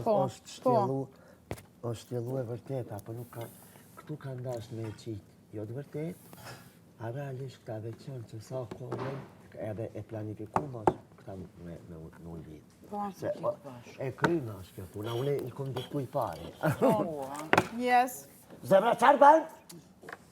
Po, është po. shtjellu, është shtjellu e vërteta, po nuk ka, këtu kanë dash me e qitë, jo të vërtet, a realisht këta veçën që sa kohën, edhe e planifiku mos këta me, me, me u lidh. Po. Se, o, e kryme është kjo puna, unë i kom diktu i pari. Po. Yes. Zemra qarë ban?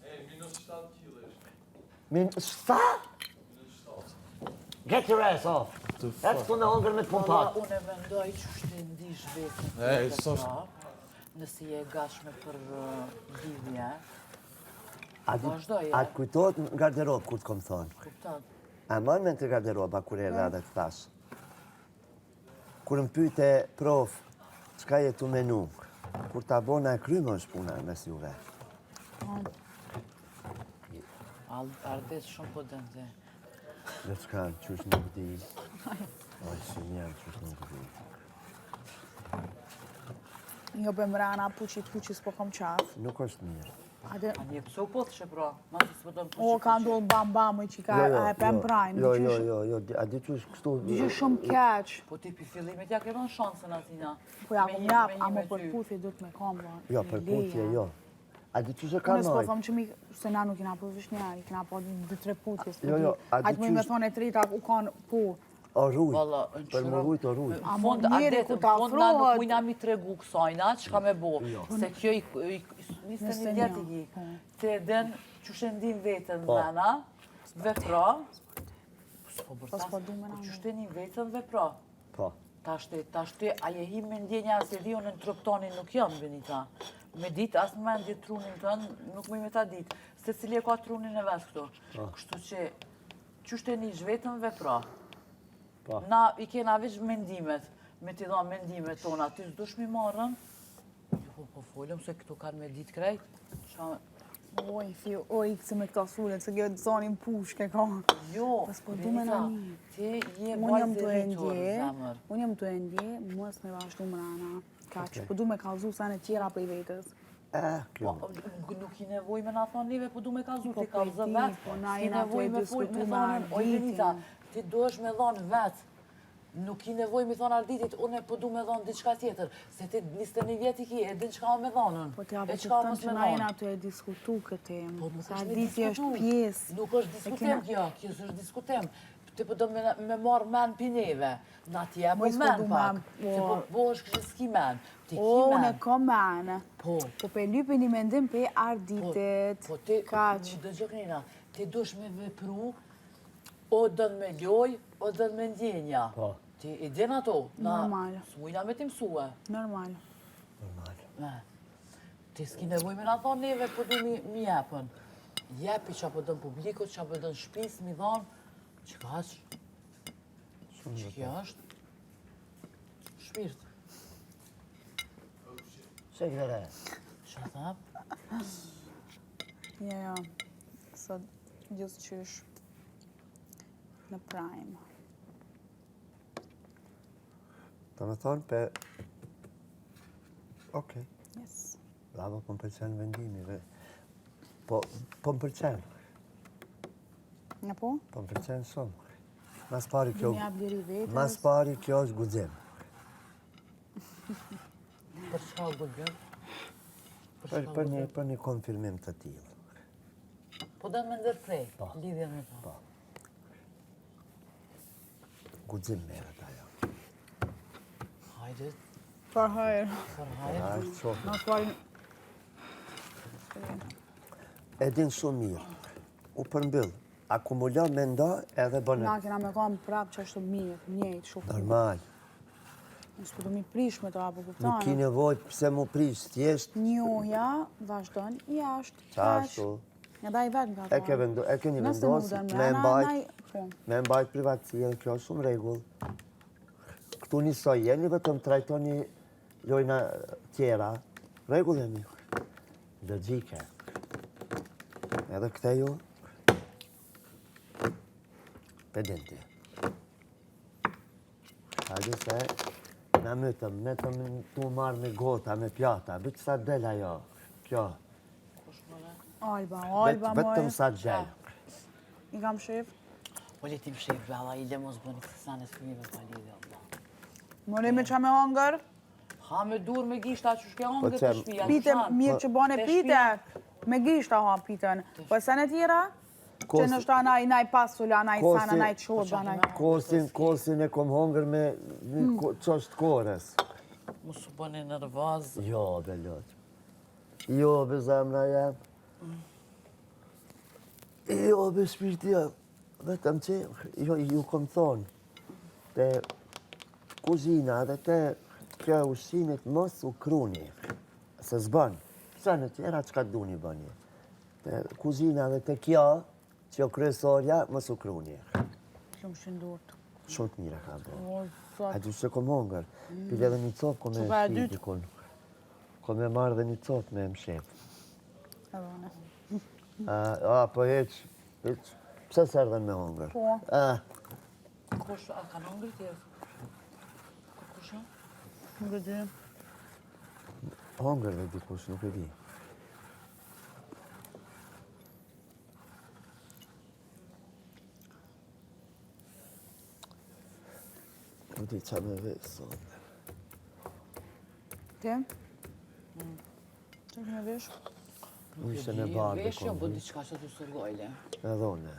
E, minus 7 kg është. Min, sa? Get your ass off. E këtu me hongër me të Valla, pumpat. unë e mendoj që është e ndish vetën E, të s'është- prap, nëse je e gatshme për uh, lidhje, A di- Vazhdoj, A e. të kujtohet në garderob kur të kom thonë? kupton? A marrë me të garderoba kur erdha dhe të thash? Kur më pyte prof, çka je tu menu? Kur ta bona e kryme është puna mes juve. Al- Ardit shumë po dënë ti. Dhe çka, qysh nuk di. Oj, si jam, qysh nuk di. Jo për mrena, puqi, puqi, s'po kom qaf. Nuk është mirë. Ade, A një pse u po thëshe pra? Ma se s'po dënë puqi o, ka ndodhë bam bam, që ka, Jo, jo, a e pem jo, prajmë. Jo, jo, jo, jo, di- a di qysh kështu... Gjysh shumë keq. Po ti pi fillimit ja ke dhënë shansën atina. Po ja Me kom një- jap, me një a mo me ty. përputhje du të me kom, vlla. Jo, Me përputhje, leje. jo. A di qysh e ka Unë s'po majt? thom që mi, se na nuk kena po vesh njerë, kena po dy tre puthje, s'po Jo, di. jo, a di Hajtë mu i me qysh- thonë e treta, u kanë, po. O, ruj. Valla, në Për më qërë- rujt, o ruj. Në A mo fund, njeri Ardet, ku në ta fund na nuk afrohet- mujna mi tregu kësajna, çka me bo. Jo. Se kjo i, i, 21 vjet i ki. po. Ti e den qysh e ndin veten Po. mrena, vepro. Po s'po Po s'po du me Po na qysh e ndin veten, vepro. Po. Tash ti, tash ti, a je hi me ndjenja se di unë në trup tonin nuk jam, Benita. Me dit, as në mendje trunin tënd, nuk më me ta dit. Se cili e ka trunin e vet këtu. Po. Kështu që, qysh të nish vetëm vepro. Po. Na i kena veç mendimet, me t'i dhonë mendimet tona, ti s'dush mi marrën. Jo, po, po folëm se këtu kanë me dit krejt. Qa, Oj, fi, oj, këse me këta sulet, se kjo zonin pushke ka. jo, Po s'po du me Benita, na një. ti je Unë jam vajzë të e e rritur, ndje, zemër. unë jam të e ndje, mos me vazhdu mrena. Kaq, po du me kallzu sene tjera prej vetës. E, kjo. Po, nuk i nevoj me na thonë neve, po du me kallzu, Po, ti po e kallzë di, vetë, po na s'ki jena tu e nevoj me fol, me diskutu me thonë, oj Arditin." Benita, ti duhesh me dhonë vetë. Nuk i nevoj me thonë Arditit, unë po du me dhonë diçka tjetër, se ti 21 vjet i ki, e din çka o me dhonën, Po t'ja e po çka kupton mos që me na jena dhonë. tu e diskutu këtë temë. Po nuk Se është me Arditi është diskutu. pjesë. Nuk është diskutim kena- kjo, kjo s'është diskutim. Ti po do me, me marrë men pi neve. Na ti jep Moj, s'po men du pak. men, Se po. po bohesh kështë s'ki men. Ti ki O, unë men. e kom men. Po. Po pe lypi një mendim pe Po, Arditit. po ti, Kaq. dëgjoj Knina, ti dush me vepru, o dën me loj, o dën me ndjenja. Po. Ti i din ato, na, Normal. s'mujna me ti mësue. Normal. Normal. Ne. Ti s'ki nevoj me na thonë neve, po du mi, mi jepën. Jepi qa po dën publikut, qa po dën shpis, mi dhonë, që ka që? Që kjo është? Shpirt. Se këre. Që tha? Jo, jo. Sot gjithë qysh në prime. Do me thonë, pe... Okej. Yes. Bravo, po më pëlqen vendimi. Dhe... Po, po më pëlqen. Nga po? Po më pëlqen shumë. Mas pari kjo... Mi jap liri vetës. Mas pari kjo është guxim. Për çka guxim? Për Për, çka për, një, guxim? për një konfirmim të tillë. Po dën me ndërprej, Po. lidhjen me ta. Po. Guxim merret ajo. Hajde, Për hajër. për hajde. A është shofi. Mas pari... E din shumë mirë. U përmbyll. Akumulo, mendo edhe bënë. Na kena me kam prapë që është mirë, njëjtë, shumë. Normal. Unë s'po du mi prish me të apo Nuk ki kupton. nevojë pse mu prish, thjesht Njohja vazhdon jashtë. qashtu. Nga daj vetë nga E ke vendo, e keni Nëse nuk vendos dën me mrena, mbajt, naj- po. me mbajt privatësinë, kjo është shumë rregull. Këtu njësoj jeni, vetëm trajtoni lojna tjera. Rregull jemi. Logjike. Edhe këte ju. Pedenti. Hajde se na mytëm, mytëm tu marrë me gota, me pjata, vetë sa del ajo, kjo, Kush më ne? Alba, Vet- Alba, vetëm moj. sa gjel. I kam shef. Po le ti mshef bella, i le mos bëni këtë sane s'fëmijëve pa lidhje, Allah. More me qa me hongër? Ha me dur me gishta që shke hongër Po te shpia. Pite, mirë që bane pite, me gishta ha pitën. Po sene tjera? Që nështë naj, naj pasula, naj sana, naj çorba, naj... Kosin, kosin e kom hongër me hmm. qosh të kores. Mos u bëni nervoz. Jo, be lot. Jo, be zemra jem. Jo, be shpirti jem. Vetëm që, jo, ju kom thonë, te kuzhina dhe te kjo e ushqimit mos u kruni, se s'bën. Sene tjera çka duni bëni. Te kuzhina dhe te kjo, që jo kryesorja, mos u kruni. Shumë shëndurt. Shumë të mira ka bo. A du se kom hongër, mm. Bile edhe një copë ko me shti dikun. Ko me marrë dhe një copë me mshef. Edhe une. A, po hiç, hiç. Pse s'erdhën me hongër? Po. A. Kush, a kanë hongër tjerë? Kush a? Nuk e di. Hongër dhe dikush, nuk e di. Nuk di ça me vesh sot. Ti? Mm. Ça me vesh? Nuk ishte me bardhë. Vesh jo, po diçka që të sërgojle. Edhe unë.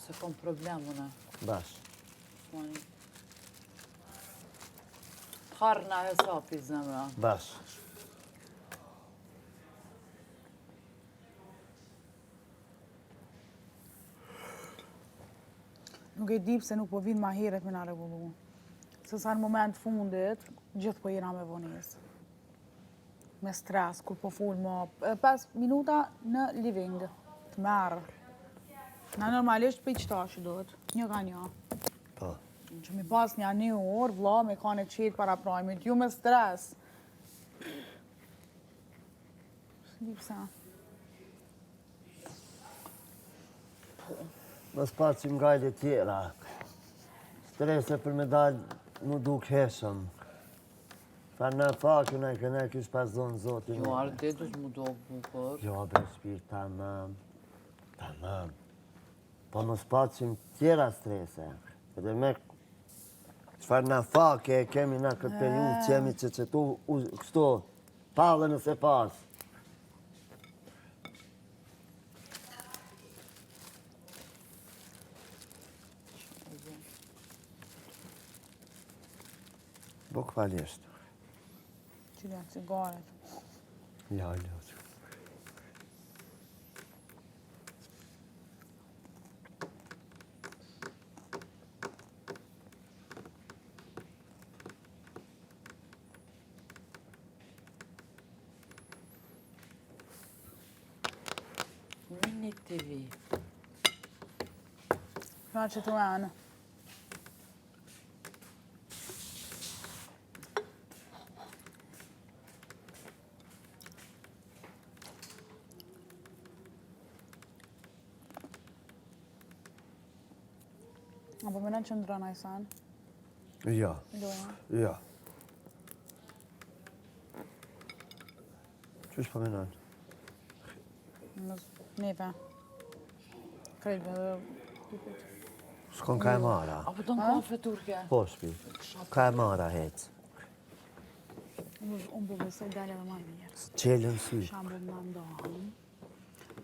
Se kom problem unë. Bash. Mani. Harna hesapi zemra. Bash. Nuk e di pse nuk po vinë ma herët me na rregullu. Se sa në moment fundit, gjithë po jena me vonesë. Me stres, kur po fol më 5 minuta në living, të merë. Na normalisht për i qëta që duhet, një ka një. Po. Që mi pas një një orë, vla, me kanë e qetë para prajmit, ju me stres. S'di pse. Mos paçim gajle tjera. Strese për me dalë më duk heshëm. Fa në fakë në këne kish pas zonë zotin. Jo, arë dhe du të më do bukur. Jo, be shpirt, tamam. Tamam. Po mos paçim tjera strese. Edhe me çfarë na fake e kemi na këtë periudhë që jemi që që tu kështu pallë nëse pas. Bukvalisht. Që janë cigaret. Ja, ja. Mini TV. Na që të anë. A po menon që ndron ai san? Jo. Loja. Jo. Qysh po menon? Neve. Krejt dhe... Shkon ka e mara. A po don kafe turke? Po, shpi. Ka e mara, hec. Unë po besoj dalë edhe ma mirë. Qelën sy. Shambull në ndohëm.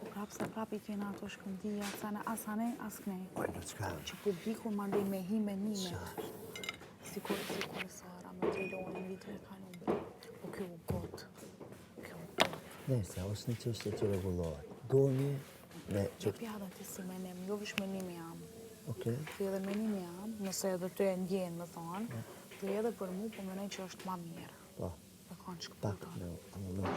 Po prapë se prapë i kena ato shkëndija, ca në as anej, as knej. Po, në qka? Që publiku ma ndej me hi me nime. Sikur, sikur Sara, me Driloni, vitin e kalum. Po kjo u got. Kjo u got. Nëse, është një çështje që rregullohet. Doni me që... Jepi edhe ti si menim, jo veç menimi jam. Okej. Ti edhe menimi jam, nëse edhe ty e ndjen, me thonë, ti edhe për mu, po menoj që është ma mirë. Po. Me kanë shkëputur. Pak, me, me,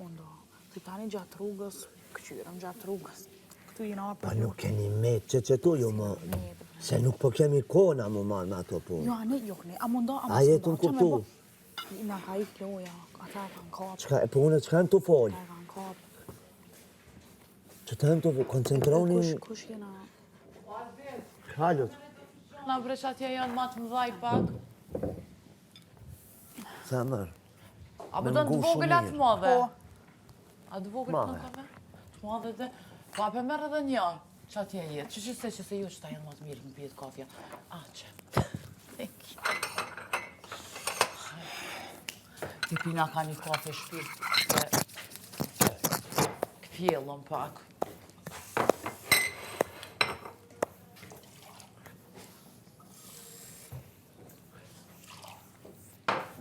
Mundo. Ti tani gjatë rrugës, këqyrëm gjatë rrugës. Këtu jena Pa nuk keni me, që që tu jo më, se nuk po kemi kona më marrë me ato punë. Jo, ne, jo, ne, a mundo, a A jetë në kuptu? Na ka ik loja, ata e kanë kap. Qka, e po unë qka në të folë? Ata e kanë kap. Që të në të koncentroni... Kush, kush jena? Halut. Na bre që atje janë ma të mëdhaj pak. Zemër. A po don të vogël a të madhe? Po. A të vogël të kafe? Të madhe dhe... Po a pe merr edhe një që atje jetë. Që që se që se jo që ta janë ma të mirë në pijet kafja. A që. Ti pina ka një kafe shpirt, se kthjellëm pak.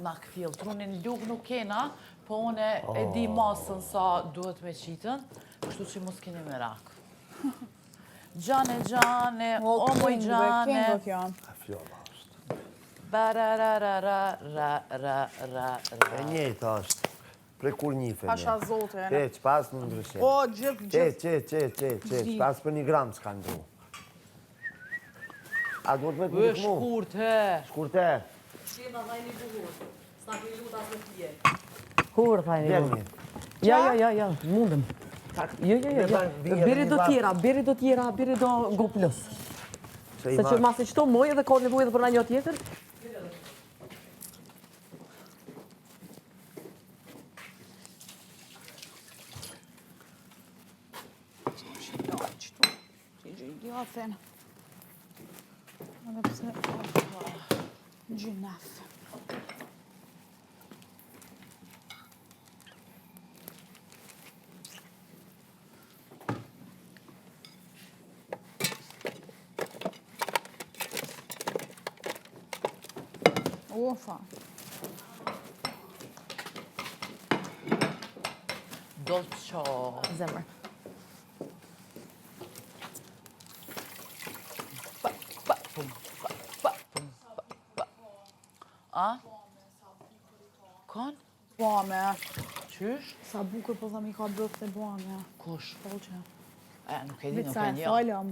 Na kthjell, trunin lug nuk kena, po une e di masën sa duhet me qitën, kështu që mos keni merak. Gjane, gjane, o moj gjane. Kengo kjo. A fjolla është. Barararara, ra, ra, ra, ra. E njëjta është. Prej kur njifemi. Pasha zotin. Që, që pas në ndryshim. O, gjithë, Që, gjithë. që, që, që, që, që pas për një gram s'ka ndru. A duhet me të Ue, ndihmu? shkurt, he. Shkurte. Kur, tha një Vjen një. Ja, ja, ja, ja, mundem. Jo, jo, jo, Dhe tani jo. vije Biri një do vakt. tjera, biri do tjera, biri do go plus. Se i Se që marr. masi qëto moj edhe ka nevojë edhe për një tjetër. Shqiptar, qëtu. Ti gjë i djathin. Edhe pse... Gjynaf. Ufa. Dolço. Zemër. Pa, pa, pum, pa, pa, pum, pa, pa. A? Kon? Bame. Qysh? Sa bukur po themi ka bëth e bame. Kush? Dolce. E, nuk e di, Vetë nuk sa e e njoh. folëm.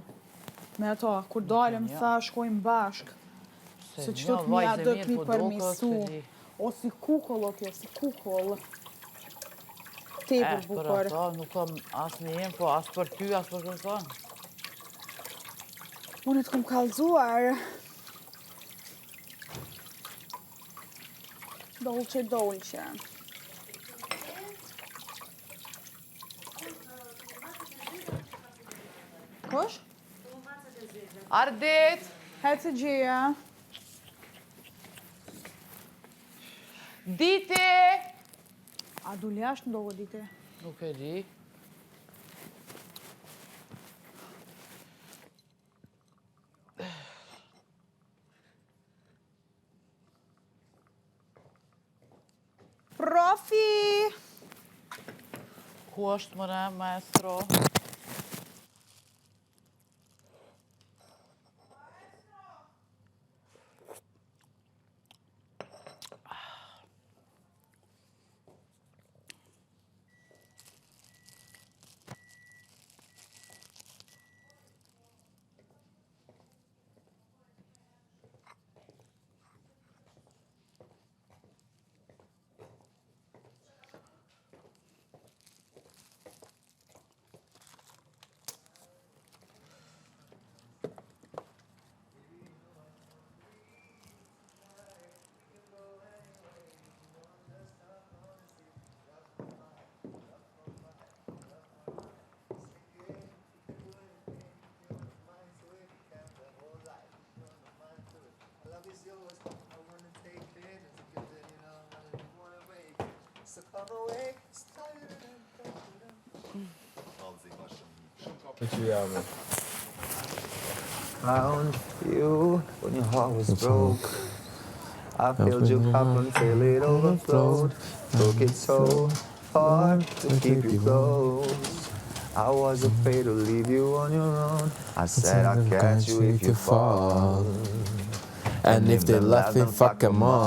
Me ato, kur dalëm, tha, shkojmë bashk. Se qëto të mija do të mi po përmisu. O si kukull o kjo, si kukull. Tepër E, për bukur. ato, nuk kam as një jem, po as për ty, as për kërkon. Unë të kom kallzuar. Dolce, dolce. Kush? Ardit! Hece gjeja. Diti! A du jashtë ndogo dite? Nuk e di. Profi! Ku është mëre, maestro? Found you when your heart was broke. I filled your cup until it overflowed. Took it so far to keep you close. I was afraid to leave you on your own. I said I'd catch you if you fall. And if they laughing, fuck 'em all.